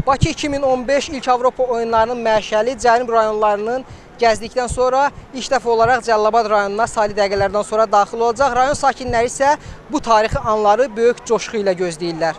Bakı 2015 ilk Avropa oyunlarının məşəli Cənub rayonlarının gəzdikdən sonra ilk dəfə olaraq Cəlilabad rayonuna sayılı dəqiqələrdən sonra daxil olacaq. Rayon sakinləri isə bu tarixi anları böyük coşqu ilə gözləyirlər.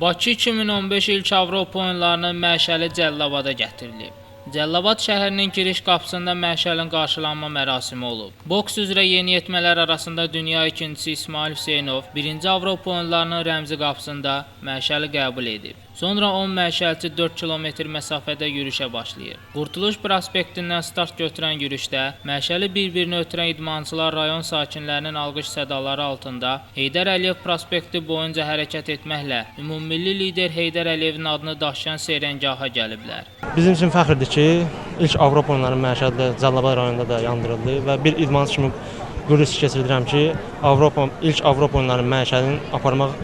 Bakı 2015 ilk Avropa oyunlarının məşəli Cəlilabada gətirilib. Cəlilabad şəhərinin giriş qapısında məşəlin qarşılanma mərasimi olub. Boks üzrə yeniyetmələr arasında dünya ikincisi İsmail Hüseynov 1-ci Avropa oyunlarının rəmzi qapısında məşəli qəbul edib. Sonra 10 məşəlçi 4 kilometr məsafədə yürüşə başlayıb. Qurtuluş prospektindən start götürən yürüşdə məşəli bir-birini ötürən idmançılar rayon sakinlərinin alqış sədaları altında Heydər Əliyev prospekti boyunca hərəkət etməklə ümummilli lider Heydər Əliyevin adını daşıyan seyrəngaha gəliblər. Bizim üçün fəxrdir ki, ilk Avropa oyunlarının məşəli də Cəlilabad rayonunda da yandırıldı və bir idmançı kimi qürur hissi keçirdirəm ki, ilk Avropa oyunlarının məşəlini aparmaq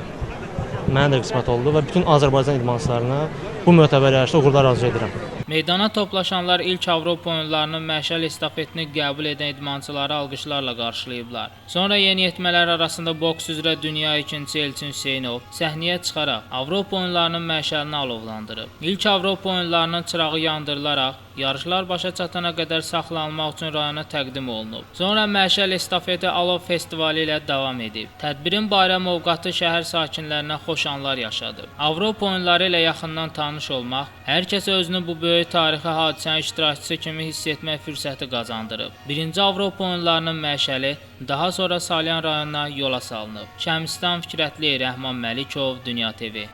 mənə də qismət oldu və bütün Azərbaycan idmançılarına bu mötəbər yarışda uğurlar arzu edirəm. Meydana toplaşanlar ilk Avropa oyunlarının məşəl estafetini qəbul edən idmançıları alqışlarla qarşılayıblar. Sonra yeniyetmələr arasında boks üzrə dünya ikincisi Elçin Hüseynov səhnəyə çıxaraq Avropa oyunlarının məşəlini alovlandırıb. İlk Avropa oyunlarının çırağı yandırılaraq yarışlar başa çatana qədər saxlanılmaq üçün rayona təqdim olunub. Sonra məşəl estafeti Alov festivalı ilə davam edib. Tədbirin bayram ovqatı şəhər sakinlərinə xoş anlar yaşadıb. Avropa oyunları ilə yaxından tanış olmaq, hər kəsə özünü bu böyük tarixi hadisənin iştirakçısı kimi hiss etmək fürsəti qazandırıb. 1-ci Avropa oyunlarının məşəli daha sonra Salyan rayonuna yola salınıb. Şəmsistan Fikrətli, Rəhman Məlikov, Dünya TV.